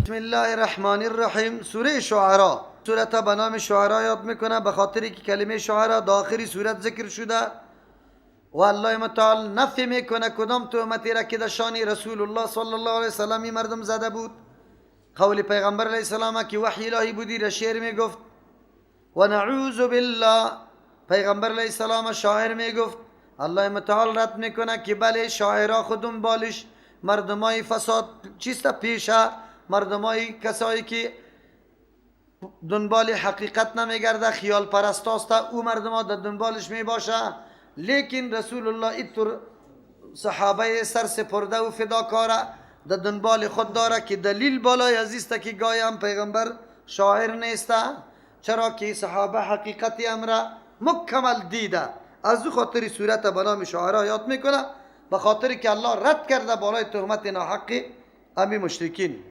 بسم الله الرحمن الرحیم. سوره شعرا، سورت به نام شعرا یاد میکنه به خاطر که کلمه شعرا داخلی سورت ذکر شده و الله متعال نفی میکنه کدام تهمتی را که در شان رسول الله صلی الله علیه وسلم مردم زده بود. قول پیغمبر علیه السلام که وحی الهی بودی را شعر میگفت و نعوذ بالله، پیغمبر علیه السلام شاعر میگفت. الله متعال رد میکنه که بله شاعرها خودم بالش مردمای فساد چیست پیشه، مردمای کسایی که دنبال حقیقت نمیگرده، خیال پرست است، او مردم در دنبالش میباشه. لیکن رسول الله اینطور صحابه سر سپرده و فداکاره در دنبال خود داره که دلیل بالای عزیز که گاهی هم پیغمبر شاعر نیست، چرا که صحابه حقیقت امر مکمل دیده. از او خاطر صورت به نام شاعرها یاد میکنه، به خاطر که الله رد کرده بالای تهمت ناحق امی مشرکین.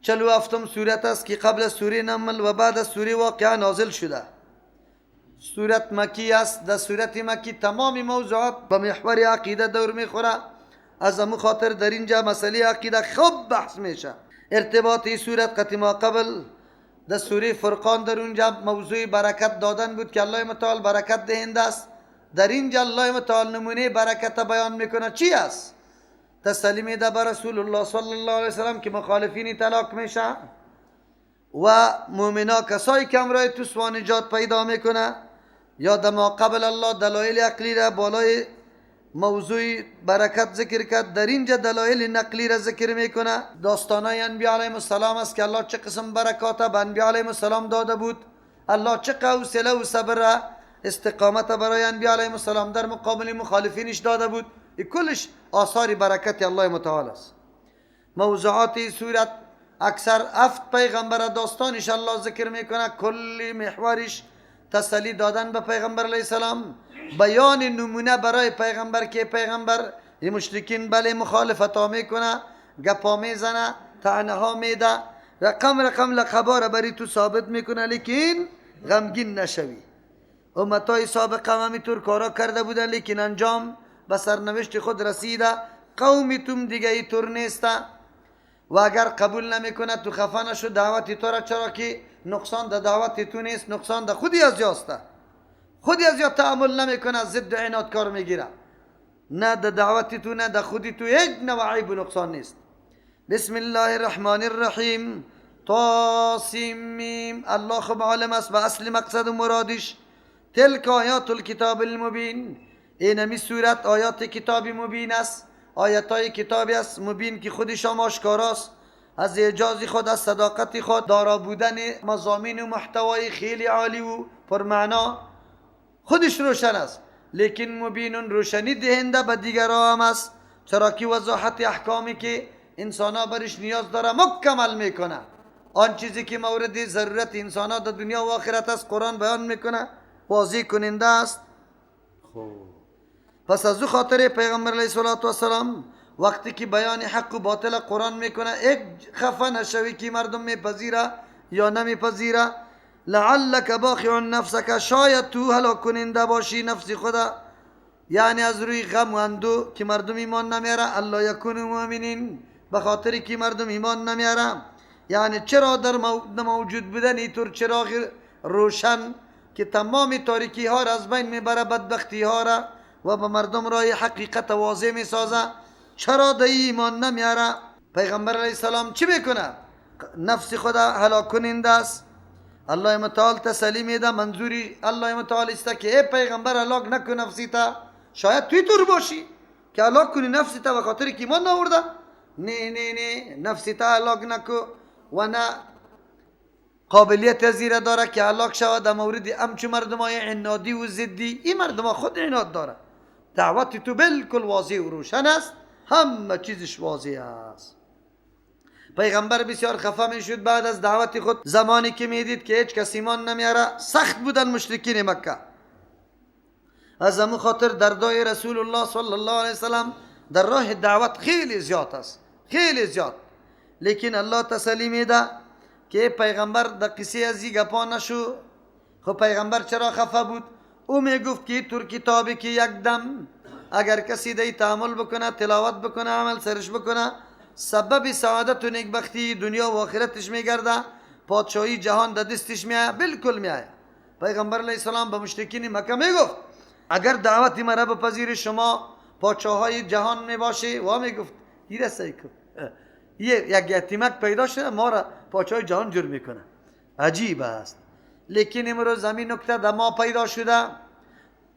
47 سورت است که قبل از سوره نمل و بعد از سوره واقعه نازل شده. سورت مکی است. در سورت مکی تمام موضوعات به محور عقیده دور میخوره. از امو خاطر در اینجا مسئله عقیده خوب بحث میشه. ارتباط این سورت قطع ما قبل در سوره فرقان در اونجا موضوع برکت دادن بود که الله متعال برکت دهنده است. در اینجا الله متعال نمونه برکت بیان میکنه. چی است؟ تسلی میده به رسول الله صلی الله علیه وسلم که مخالفین طلاق میشه و مؤمنا کسایی که امرای تو نجات پیدا میکنه. یا در ما قبل الله دلایل عقلی را بالای موضوع برکت ذکر کرد، در اینجا دلایل نقلی را ذکر میکنه. داستانای انبیاء علیهم السلام است که الله چه قسم برکات به انبیاء علیهم السلام داده بود، الله چه حوصله و صبر استقامت برای انبیاء علیهم السلام در مقابل مخالفینش داده بود. این کلش آثار برکت الله متعال است. موضوعات سورت اکثر 7 پیغمبر داستانش الله ذکر میکنه، کل محورش تسلی دادن به پیغمبر علیه السلام، بیان نمونه برای پیغمبر که پیغمبر این مشرکین بله مخالفت ها میکنه، گپا میزنه، طعنه ها میده، رقم رقم لقبا را بری تو ثابت میکنه، لیکن غمگین نشوی. امتای سابقه هم همینطور کارا کرده بودن، لیکن انجام به سرنوشت خود رسیده. قومی توم دیگه اینطور نیسته و اگر قبول نمیکنه تو خفه نشو دعوت تو را، چرا که نقصان در دعوت تو نیست، نقصان در خودی از یاسته. خودی از یا تعامل نمیکنه، ضد عناد کار میگیره. نه در دعوت تو نه در خودی تو هیچ نوع عیب و نقصان نیست. بسم الله الرحمن الرحیم. طاسیم میم. الله خب عالم است به اصل مقصد و مرادش. تلک آیات الکتاب المبین. اینمی سورت آیات کتاب مبین است، آیات های کتابی است مبین که خودش هم آشکاراست، از اعجاز خود، از صداقت خود، دارا بودن مضامین و محتوای خیلی عالی و پرمعنا خودش روشن است. لیکن مبین روشنی دهنده به دیگرها هم است، چرا که وضاحت احکامی که انسان ها برش نیاز داره مکمل میکنه. آن چیزی که مورد ضرورت انسان ها در دنیا و آخرت است قرآن بیان میکنه، واضح کننده است. پس از او خاطر پیغمبر علیه السلام وقتی که بیان حق و باطل قرآن میکنه، یک خفه نشوی که مردم میپذیره یا نمیپذیره. لعلک باخع نفسک، شاید تو هلاک کننده باشی نفس خدا، یعنی از روی غم و اندو که مردم ایمان نمیاره. الله یکون مؤمنین، به خاطر که مردم ایمان نمیاره. یعنی چرا در موجود بودن اینطور چراغ روشن که تمام تاریکی ها را از بین میبره، بدبختی ها را، و به مردم رای حقیقت واضح میسازه، چرا در ایمان نمیاره؟ پیغمبر علیه السلام چی میکنه؟ نفس خدا هلاک کننده است. الله متعال تسلی میده. منظوری الله متعال است که ای پیغمبر هلاک نکن نفسی تا، شاید توی طور باشی که هلاک کنی نفسی تا به خاطر که ایمان نآورده. نه نه نه، نفسی تا هلاک نکو و نه قابلیت زیره داره که هلاک شود در مورد امچو مردمای عنادی و ضدی. این مردم خود عناد داره. دعوت تو بالکل واضح و روشن است، همه چیزش واضح است. پیغمبر بسیار خفه میشد بعد از دعوت خود، زمانی که میدید که هیچ کس ایمان نمیاره. سخت بودن مشرکین مکه. از همون خاطر دردای رسول الله صلی الله علیه وسلم در راه دعوت خیلی زیاد است، خیلی زیاد. لیکن الله تسلی میده که پیغمبر در قصه از این گپا نشو. خب پیغمبر چرا خفه بود؟ او میگفت که تور کتابی که یک دم اگر کسی دی تعامل بکنه، تلاوت بکنه، عمل سرش بکنه، سبب سعادت و نیکبختی دنیا و آخرتش میگرده، پادشاهی جهان در دستش میایه، بالکل میایه. پیغمبر علیه السلام به مشرکین مکه میگفت اگر دعوت مرا بپذیر شما پادشاههای جهان میباشی، و میگفت ایره سعی کن یک یتیمک پیدا شده ما را پادشاه جهان جور میکنه. عجیب است. لیکن امروز زمین نکته در ما پیدا شده.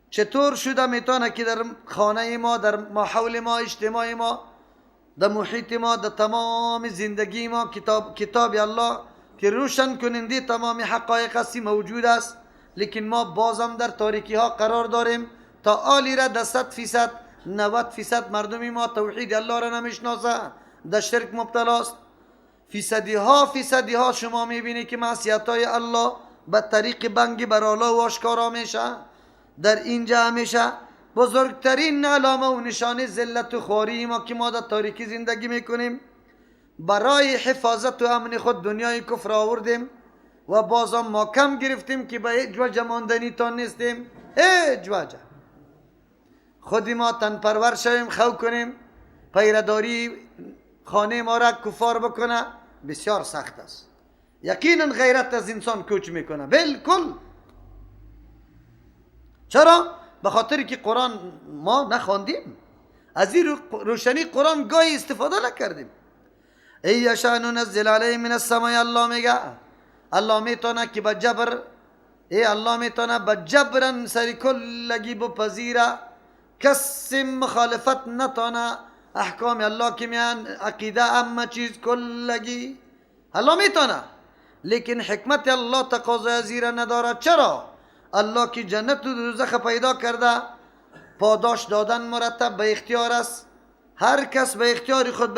چطور شده میتونه که در خانه ما، در ماحول ما، اجتماع ما، در محیط ما، در تمام زندگی ما کتاب الله که روشن کننده تمام حقایق هستی موجود است، لیکن ما بازم در تاریکی ها قرار داریم. تا آلی را در 100% 90% مردمی ما توحید الله را نمیشناسه، در شرک مبتلا است. فیصدی ها شما میبینی که معصیت های الله به طریق بنگ برالا و آشکارا میشه، در اینجا همیشه بزرگترین علامه و نشانه ذلت و خواری ما که ما در تاریکی زندگی میکنیم، برای حفاظت و امن خود دنیای کفر آوردیم و بازم ما کم گرفتیم که به هیچ وجه ماندنی تا نیستیم. هیچ وجه خودی ما تن پرور شویم، خو کنیم، پیرداری خانه ما را کفار بکنه بسیار سخت است. یقینا غیرت از انسان کوچ میکنه بالکل. چرا؟ به خاطر که قرآن ما نخواندیم، از این روشنی قرآن گاهی استفاده نکردیم. ای یشاء ننزل علیه من السماء، الله میگه الله میتونه که به جبر، ای الله میتونه به جبرن سر کلگی بپذیره، کسی مخالفت نتونه احکام الله که میان عقیده اما چیز کلگی الله میتونه، لیکن حکمت الله تقاضای زیره نداره. چرا؟ الله که جنت و دوزخ پیدا کرده، پاداش دادن مرتب به اختیار است. هر کس به اختیار خود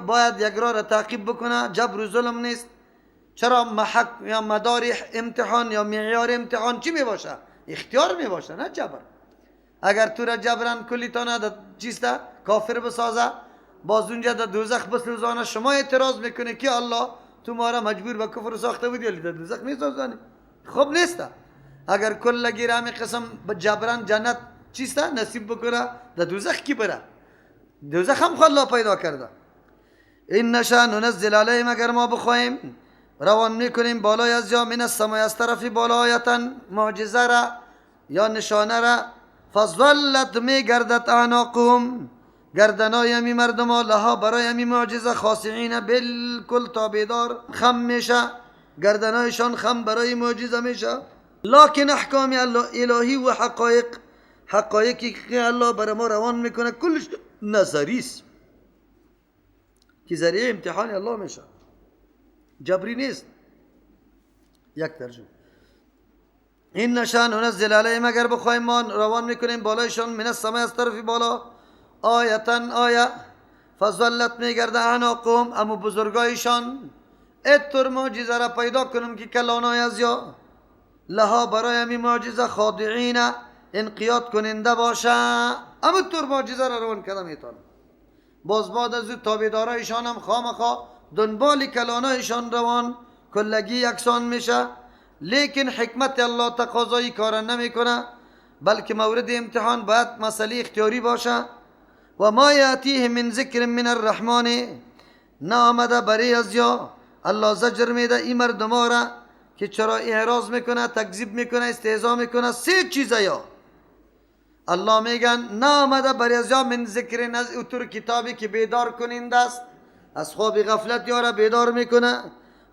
باید یک راه را تعقیب بکنه، جبر و ظلم نیست. چرا محک یا مدار امتحان یا معیار امتحان چی می باشه؟ اختیار می باشه، نه جبر. اگر تو را جبران کلی تانه در چیسته کافر بسازه، باز اونجا در دوزخ بسوزانه، شما اعتراض میکنه که الله تو ما را مجبور به کفر ساخته بودی ولی در دوزخ میسازانی. خب نیست. اگر کل گیر همی قسم جبران جنت چیسته نصیب بکنه، در دوزخ کی بره؟ دوزخ هم الله پیدا کرده. این نشا ننزل علیهم، اگر ما بخواهیم روان میکنیم بالای از یا من السماء، از طرف بالایتن معجزه را یا نشانه را، فظلت میگردد اعناقهم، گردنای امی مردم لها برای امی معجزه خاصعین، بالکل تابعدار خم میشه، گردنایشان خم برای معجزه میشه. لکن احکام الهی و حقایق، حقایقی که الله برای ما روان میکنه کلش نظری است که ذریعه امتحان الله میشه، جبری نیست. یک ترجمه این نشان ننزل علیهم، اگر بخوایم ما روان میکنیم بالایشان من السماء، از طرف بالا، آیتن آیه، فظلت میگرده اعناقهم، اما بزرگایشان اتر معجزه را پیدا کنم که کلانای از یا لها برای امی معجزه خاضعین، انقیاد کننده باشه، اما طور معجزه را روان کرده میتونه. باز بعد از تابعدارایشان هم خامخا دنبال کلانایشان روان کلگی یکسان میشه، لیکن حکمت الله تقاضایی کار نمیکنه، بلکه مورد امتحان باید مسئله اختیاری باشه. و ما یاتیه من ذکر من الرحمن، نه آمده برای از یا الله زجر میده این مردم را که چرا اعراض میکنه، تکذیب میکنه، استهزا میکنه. سه چیزه یا الله میگن نه آمده برای از یا من ذکر، از اتور کتابی که بیدار کننده است، از خواب غفلت یارا بیدار میکنه،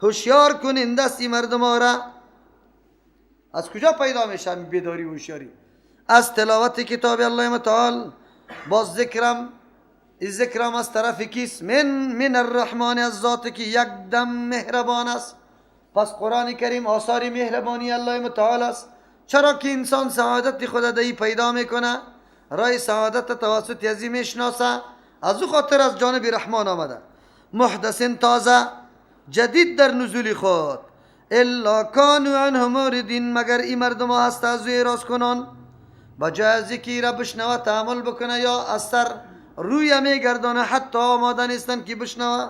هوشیار کننده است این مردم را. از کجا پیدا میشه بیداری و هوشیاری؟ از تلاوت کتاب الله متعال. باز ذکرم، ذکرم از طرف کیست؟ من الرحمن، از ذات که یک دم مهربان است. پس قرآن کریم آثار مهربانی الله متعال است. چرا که انسان سعادت خود دهی پیدا میکنه، رای سعادت توسط ازی میشناسه، از او خاطر از جانب رحمان آمده. محدث تازه جدید در نزول خود، الا کانوا عنه معرضین، مگر این مردم ها هست از او اعراض کنان، بجای از که را بشنوه تحمل بکنه یا از سر روی میگردانه، حتی آماده نیستن که بشنوه.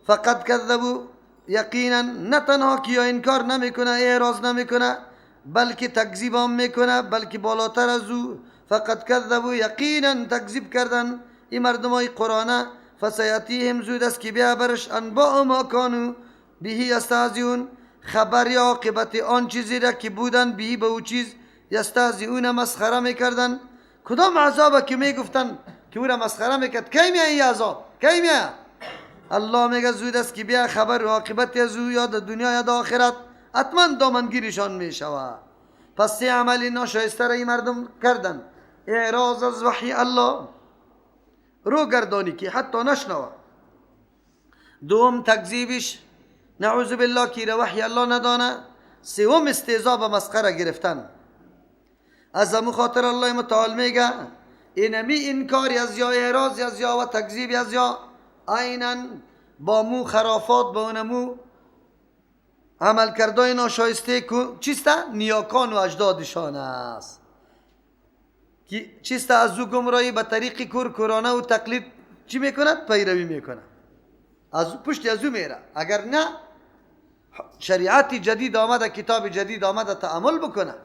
فقط کذبوا، یقینا نه تنها که یا انکار نمیکنه، اعراض نمیکنه، بلکه تکذیب هم میکنه، بلکه بالاتر از او. فقط کذبوا، یقینا تکذیب کردن این مردم های قرآن، فسیاتیهم زود است که بیا برش انباء ما کانوا به یستهزئون، خبر یا عاقبت آن چیزی را که بودن به به او چیز یستهزئون مسخره میکردن. کدام عذاب که میگفتن که او را مسخره میکرد؟ کی میای این عذاب؟ کی میای؟ الله میگه زود است که بیا خبر و عاقبت از او یا در دنیا یا در آخرت حتما دامنگیرشان میشود. پس سه عمل ناشایسته را این مردم کردن: اعراض از وحی الله، رو گردانی که حتی نشنوه. دوم تکذیبش، نعوذ بالله، که را وحی الله ندانه. سوم استهزا به مسخره گرفتن. از همو خاطر الله متعال میگه اینمی انکاری از یا اعراض از یا و تکذیب از یا عینا با مو خرافات، با اونمو عمل کردای ناشایسته چیسته؟ نیاکان و اجدادشان است. چیسته؟ از او گمراهی به طریق کورکورانه و تقلید چی میکند؟ پیروی میکند، از پشت از او میره. اگر نه شریعت جدید آمده، کتاب جدید آمده، تعامل بکنه،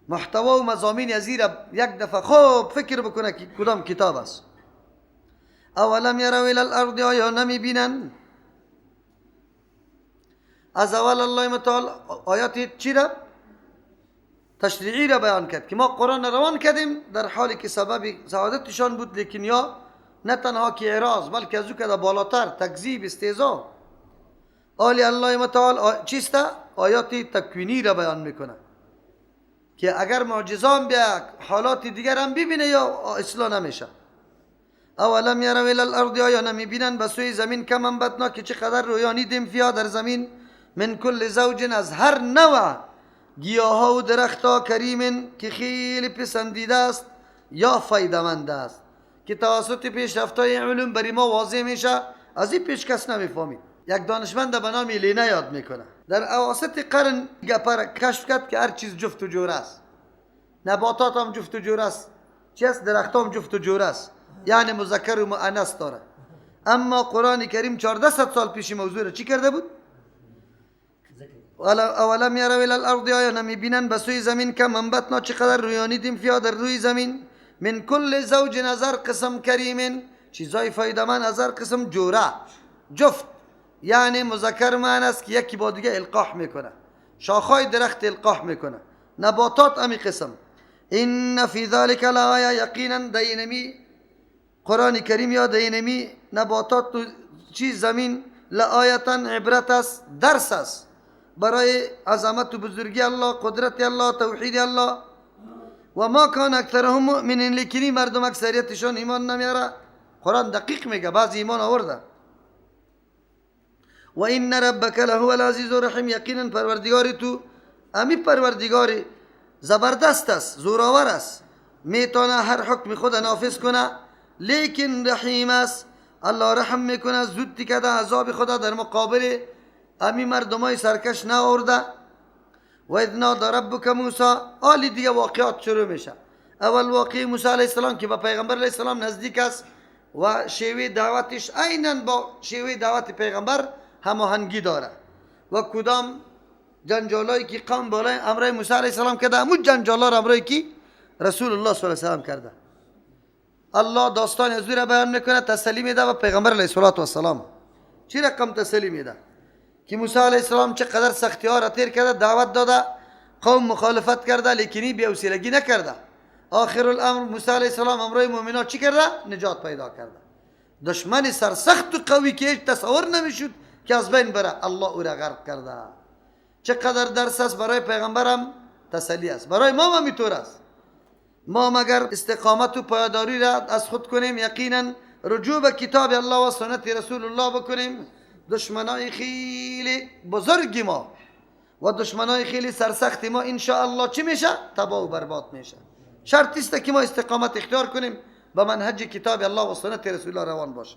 محتوا و مضامین از را یک دفعه خوب فکر بکنه که کدام کتاب است. اولم یروا الی الارض، آیا نمیبینن؟ از اول الله متعال آیات چی را؟ تشریعی را بیان کرد که ما قرآن روان کردیم در حالی که سبب سعادتشان بود، لیکن یا نه تنها که اعراض بلکه از او که بالاتر تکذیب، استهزا. آلی الله متعال چیست؟ آیات تکوینی را بیان میکنه که اگر معجزان بیا حالات دیگر هم ببینه یا اصلاح نمیشه. اولم یروا الی الارض، آیا نمیبینن به سوی زمین کم انبتنا، که چقدر رویانیدیم فیها در زمین، من کل زوج، از هر نوع گیاها و درختها، کریم، که خیلی پسندیده است یا فایده‌مند است، که توسط پیشرفت‌های علوم بری ما واضح میشه، از این پیش کس نمیفهمید. یک دانشمند به نام لینا یاد میکنه، در اواسط قرن گپر کشف کرد که هر چیز جفت و جور است، نباتات هم جفت و جور است، چی است؟ درخت هم جفت و جور است، یعنی مذکر و مؤنث داره. اما قرآن کریم 1400 سال پیش موضوع را چی کرده بود؟ اولم یروا الی الارض، آیا نمیبینن به سوی زمین کم انبتنا، چقدر رویانیدیم فیها در روی زمین، من کل زوج، از هر قسم کریم، چیزای فایده‌مند، از هر قسم جوره، جفت، یعنی مذکر مؤنث که یکی با دیگه القاح میکنه، شاخهای درخت القاح میکنه، نباتات امی قسم. ان فی ذلک لآیه، یقینا دینمی قرآن کریم یا دینمی نباتات چیز زمین لآیه عبرت است، درس است برای عظمت و بزرگی الله، قدرت الله، توحید الله. و ما کان اکثرهم مؤمنین، لیکنی مردم اکثریتشان ایمان نمیاره. قرآن دقیق میگه بعضی ایمان آورده. و ان ربک لهو العزیز الرحیم، یقینا پروردگار تو امی پروردگار زبردست است، زورآور است، میتونه هر حکم خود نافذ کنه، لیکن رحیم است، الله رحم میکنه، زود تکده عذاب خدا در مقابل امی مردمای سرکش نآورده. و اذ نادی ربک موسی، آلی دیگه واقعات شروع میشه. اول واقعه موسی علیه السلام که با پیغمبر علیه السلام نزدیک است و شیوه دعوتش عینا با شیوه دعوت پیغمبر هماهنگی داره و کدام جنجالایی که قوم بالای امرای موسی علیه السلام کرده، همون جنجالا را امرای کی رسول الله صلی الله علیه و سلم کرده. الله داستان از او را بیان میکنه، تسلی میده و پیغمبر علیه السلام چی رقم تسلی میده که موسی علیه السلام چقدر سختی ها را تیر کرده، دعوت داده، قوم مخالفت کرده، لیکنی بی‌حوصلگی نکرده. آخر الامر موسی علیه السلام امرای مؤمنان چی کرده؟ نجات پیدا کرده. دشمن سرسخت و قوی که هیچ تصور نمیشد که از بین بره، الله او را غرق کرده. چقدر درس است برای پیغمبرم، تسلی است، برای ما هم اینطور است. ما مگر استقامت و پایداری را از خود کنیم، یقینا رجوع به کتاب الله و سنت رسول الله بکنیم، دشمنای خیلی بزرگ ما و دشمنای خیلی سرسخت ما ان شاء الله چی میشه؟ تباه و برباد میشه. شرط است که ما استقامت اختیار کنیم، به منهج کتاب الله و سنت رسول الله روان باشه.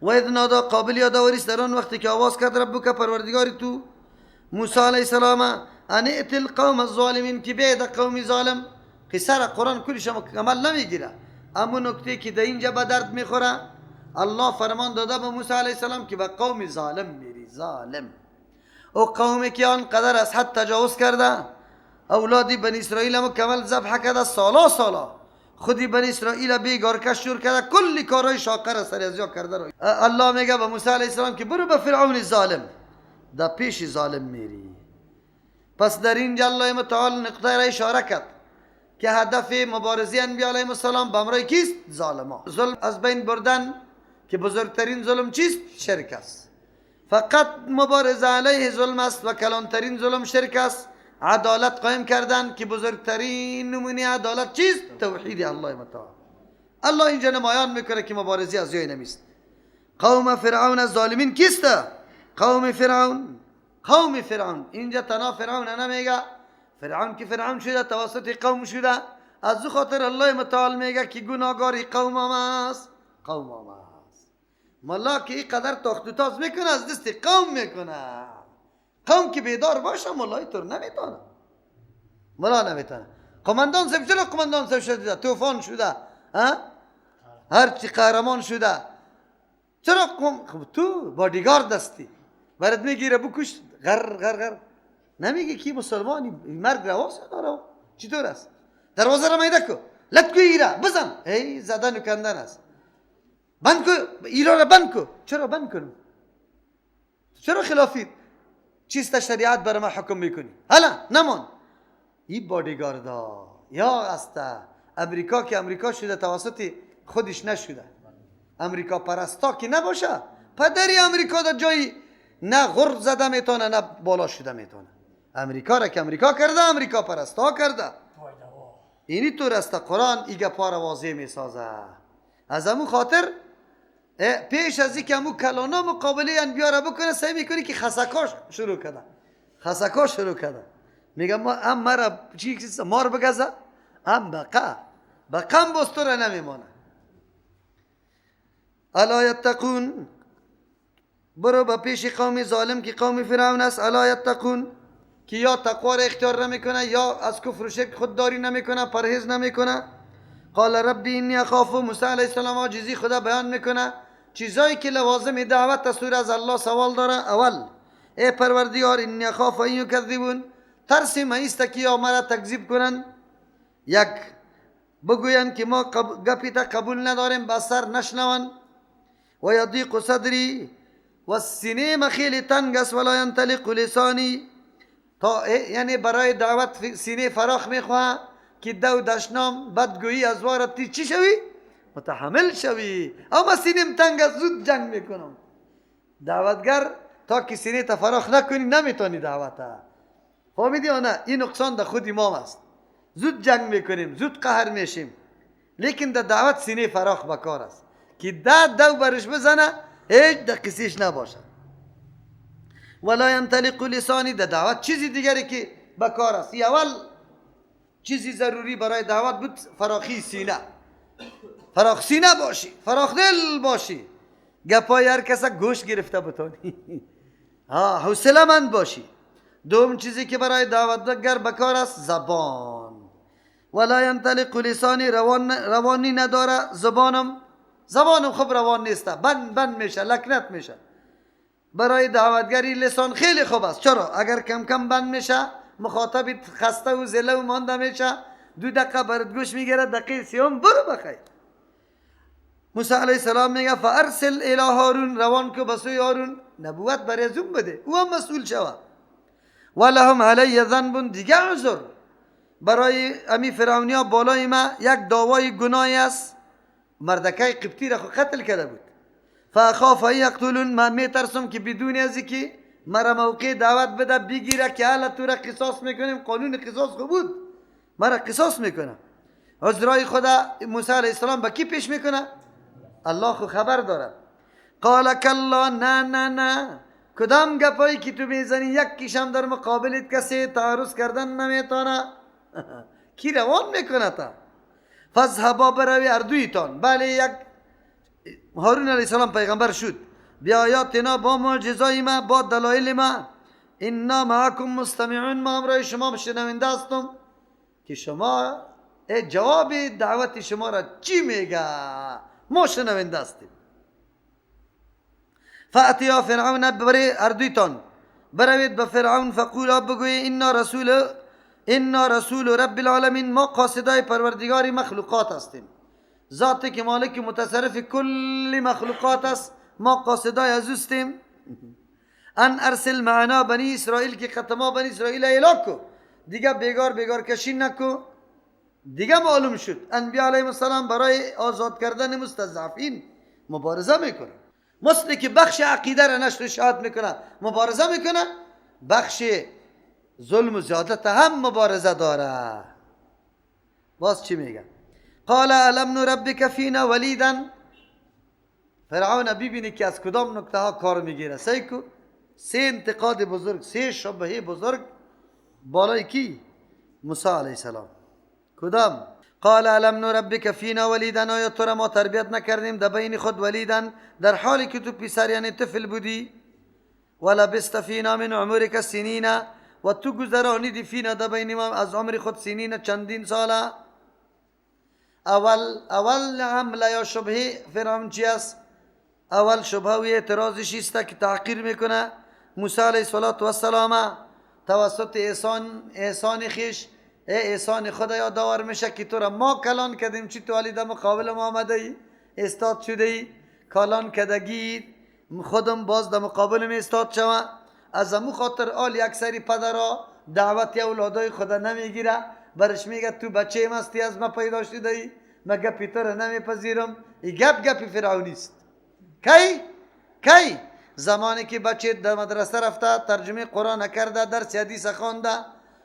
و اذ نادی، قابل یادآوری است در آن وقتی که آواز کرد ربک پروردگار تو موسی علیه السلام، ان ائت القوم الظالمین، که بیاید قوم ظالم. قصه را قرآن کلش مکمل نمیگیره، اما نکته که در اینجا به درد میخوره، الله فرمان داده به موسی علیه السلام که به قوم ظالم میری. ظالم او قومی که آن قدر از حد تجاوز کرده، اولاد بنی اسرائیل مکمل ذبح کرده، سالا سالا خودی بنی اسرائیل بیگارکش جور کرده، کلی کارهای شاقه را سر از کرده. رو الله میگه به موسی علیه السلام که برو به فرعون ظالم، در پیش ظالم میری. پس در اینجا الله متعال نقطه را اشاره کرد که هدف مبارزه انبیاء علیهم السلام به امرای کیست؟ ظالما. ظلم از بین بردن که بزرگترین ظلم چیست؟ شرک است. فقط مبارزه علیه ظلم است و کلانترین ظلم شرک است. عدالت قائم کردن که بزرگترین نمونه عدالت چیست؟ توحید الله متعال. الله اینجا نمایان میکنه که مبارزه از جای نمیست. قوم فرعون از ظالمین کیست؟ قوم فرعون. قوم فرعون اینجا تنها فرعون نمیگه، فرعون که فرعون شده توسط قوم شده. از خاطر الله متعال میگه که گناهگاری قوم است، قوم است. ملا که اینقدر تاخت و تاز میکنه از دست قوم میکنه. قوم که بیدار باشه ملای تو نمیتونه، ملا نمیتونه. قماندان صاحب چرا قماندان صاحب شده؟ طوفان شده، ها؟ هرچی قهرمان شده. چرا خب تو بادیگارد هستی، برات میگیره بکش، غر غر غر نمیگه کی مسلمانی مرگ رواست ناروا چطور است؟ دروازه را میده کو، لط کو ایرا بزن، ای زدن و کندن است. بند کو ایرا را بند کو. چرا بند کنم؟ چرا خلافی چیست شریعت برای ما حکم میکنی؟ حالا نمان این بادیگاردا یا است. امریکا که امریکا شده توسط خودش نشده، امریکا پرستا که نباشه پدری امریکا در جایی نه غرب زده میتونه نه بالا شده میتونه. امریکا را که امریکا کرده، امریکا پرستا کرده. اینی طور است. قرآن ای گپا را واضح میسازه. از امو خاطر پیش از اینکه امو کلانا مقابله انبیا را بکنه سعی میکنی که خسکاش شروع کرده، خسکاش شروع کرده. میگه ما ام مرا چی مار بگزه ام بقا بقام باز تو را نمیمانه. الا یتقون، برو به پیش قوم ظالم که قوم فرعون است. الا یتقون که یا تقوا را اختیار نمیکنه یا از کفر و شرک خودداری نمیکنه، پرهیز نمیکنه. قال ربی انی اخاف. موسی علیه السلام عاجزی خدا بیان میکنه، چیزایی که لوازم دعوت است از الله سوال داره. اول ای پروردگار انی اخاف ان یکذبون، ترس من است که یا مرا تکذیب کنن، یک بگوین که ما گپی تا قبول نداریم، به سر نشنون. و یضیق صدری، و سینه ما خیلی تنگ است، ولا ینطلق لسانی، تا یعنی برای دعوت سینه فراخ میخواه که دو دشنام بدگویی از وارد چی شوی؟ متحمل شوی. اما سینم تنگ است زود جنگ میکنم. دعوتگر تا که سینه تا فراخ نکنی نمیتونی دعوت. فهمیدی یا نه؟ این نقصان در خود امام است. زود جنگ میکنیم، زود قهر میشیم، لیکن در دعوت سینه فراخ بکار است که ده دو برش بزنه هیچ در قصیش نباشه. ولا ینطلق لسانی، در دعوت چیزی دیگری که بکار است. اول چیزی ضروری برای دعوت بود فراخی سینه، فراخ سینه باشی، فراخ دل باشی، گپای هر کس گوش گرفته بتانی، حوصله مند باشی. دوم چیزی که برای دعوتگر بکار است زبان. ولا ینطلق لسانی، روانی نداره زبانم، زبانم خوب روان نیست، بند بند میشه، لکنت میشه. برای دعوتگری لسان خیلی خوب است. چرا؟ اگر کم کم بند میشه مخاطب خسته و زله و مانده میشه، 2 دقیقه برات گوش میگیره، دقیقه سیوم برو بخیر. موسی علیه السلام میگه فارسل الی هارون، روان کو بسوی هارون، نبوت برای زوم بده، او هم مسئول شوه. ولهم علی ذنب، دیگه عذر برای امی فرعونیا بالای ما یک دعوای گناهی است. مردکای قبطی را قتل کرده بود. فاخاف ان یقتلون، من میترسم که بدون از اینکه مرا موقع دعوت بده بگیره که حالا تو را قصاص میکنیم، قانون قصاص خو بود، مرا قصاص میکنه. عذرای خدا موسی علیه السلام به کی پیش میکنه؟ الله خو خبر داره. قال کلا، نه نه نه، کدام گپایی که تو میزنی یک کیشم در مقابلت کسی تعرض کردن نمیتونه. کی روان میکنه تا فذهبا، بروی اردویتان. بله یک هارون علیه السلام پیغمبر شد، بیایاتنا، با معجزای ما، با دلایل ما، انا معکم مستمعون، ما همراه شما شنونده هستم که شما جواب دعوت شما را چی میگه، ما شنونده هستیم. فأتیا فرعون، برای اردویتان بروید به فرعون، فقولا، بگوی انا رسول، انا رسول رب العالمین، ما قاصدای پروردگار مخلوقات هستیم. ذاتی که مالک متصرف کل مخلوقات است، ما قاصدای از اوستیم. ان ارسل معنا بنی اسرائیل، که ختما بنی اسرائیل اعلان کو، دیگه بیگار بیگار کشی نکو. دیگه معلوم شد انبیاء علیهم السلام برای آزاد کردن مستضعفین مبارزه میکنه. مثل که بخش عقیده را نشر اشاعت میکنه مبارزه میکنه، بخش ظلم و زیادت هم مبارزه داره. باز چی میگه؟ قال الم نربک فینا ولیدا. فرعون ببینی که از کدام نکته ها کار میگیره. سیکو سه انتقاد بزرگ، سه شبهه بزرگ بالای کی؟ موسی علیه السلام. کدام؟ قال الم نربک فینا ولیدا، آیا تو را ما تربیت نکردیم در بین خود ولیدا، در حالی که تو پسر یعنی طفل بودی؟ ولبست فینا من عمرک سنین، و تو گذرانیدی فینا در بین ما از عمر خود سنین چندین ساله. اول عمله یا شبهه فرعون چی است؟ اول شبهه و اعتراضش است که تحقیر میکنه موسی علیه السلام توسط احسان خیش، احسان خدا یادآور میشه که تو را ما کلان کردیم، چی تو علی در مقابل ما آمده ای، استاد شده ای، کلان کدگی خودم باز در مقابل می استاد شوه. از امو خاطر آل یک سری پدرها دعوت اولادای خدا نمیگیره، برش میگه تو بچه مستی از ما پیدا شده ای، ما گپی تو را نمیپذیرم. ای گپ گپی فرعونی است. کی؟ کی؟ زمانی که بچه در مدرسه رفته، ترجمه قرآن کرده، درس حدیث خوانده،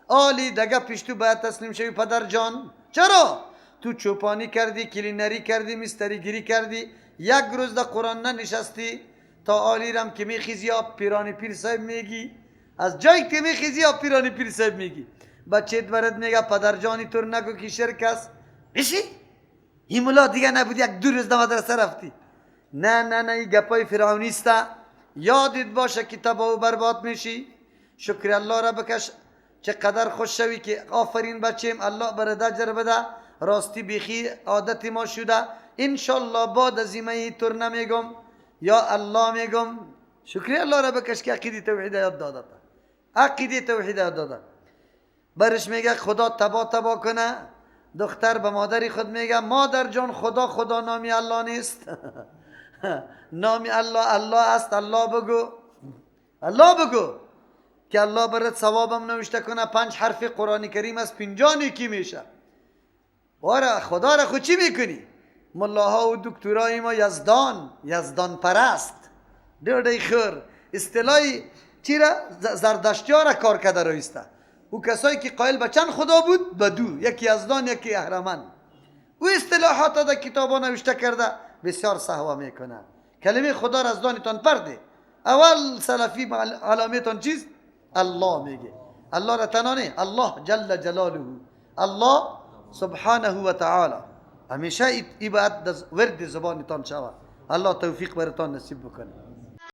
آلی دگه پیش تو باید تسلیم شوی پدر جان. چرا؟ تو چوپانی کردی، کلینری کردی، مستری گیری کردی، یک روز در قرآن ننشستی تا آلی رم که میخیزی یا پیرانی پیر صاحب میگی، از جایی که میخیزی یا پیرانی پیر صاحب میگی. بچه برات میگه پدر جانی تو نگو که شرک است. میشی؟ این ملا دیگه نبود، یک دو روز در مدرسه رفتی. نه نه نه، این گپای فرعونی است. یادت باشه که تباه و برباد میشی. شکر الله را بکش، چقدر خوش شوی که آفرین بچیم، الله برات اجر بده، راستی بیخی عادت ما شده. انشالله بعد از این تر نمیگم، یا الله میگم. شکر الله را بکش که عقیده توحید یاد داده، عقیده توحید یاد داده. برش میگه خدا تبا تبا کنه. دختر به مادری خود میگه مادر جان خدا خدا نامی الله نیست. نامی الله الله است، الله بگو، الله بگو که الله برات ثوابم نوشته کنه. 5 حرف قرآن کریم از 50 نیکی میشه. باره خدا را خود چی میکنی؟ ملاها و دکترای ما یزدان، یزدان پرست، ډېر خور اصطلاح چی را زردشتی ها را کار کرده رایسته. او کسایی که قائل به چند خدا بود؟ به دو، یکی یزدان یکی اهرمن. او اصطلاحات در کتابا نوشته کرده، بسیار سهوا میکنه. کلمه خدا را از دانتان پرده. اول سلفی علامتان چیست؟ الله میگه. الله را تنها نه، الله جل جلاله، الله سبحانه و تعالی. همیشه ای باید ورد زبانتان شود. الله توفیق براتان نصیب بکنه.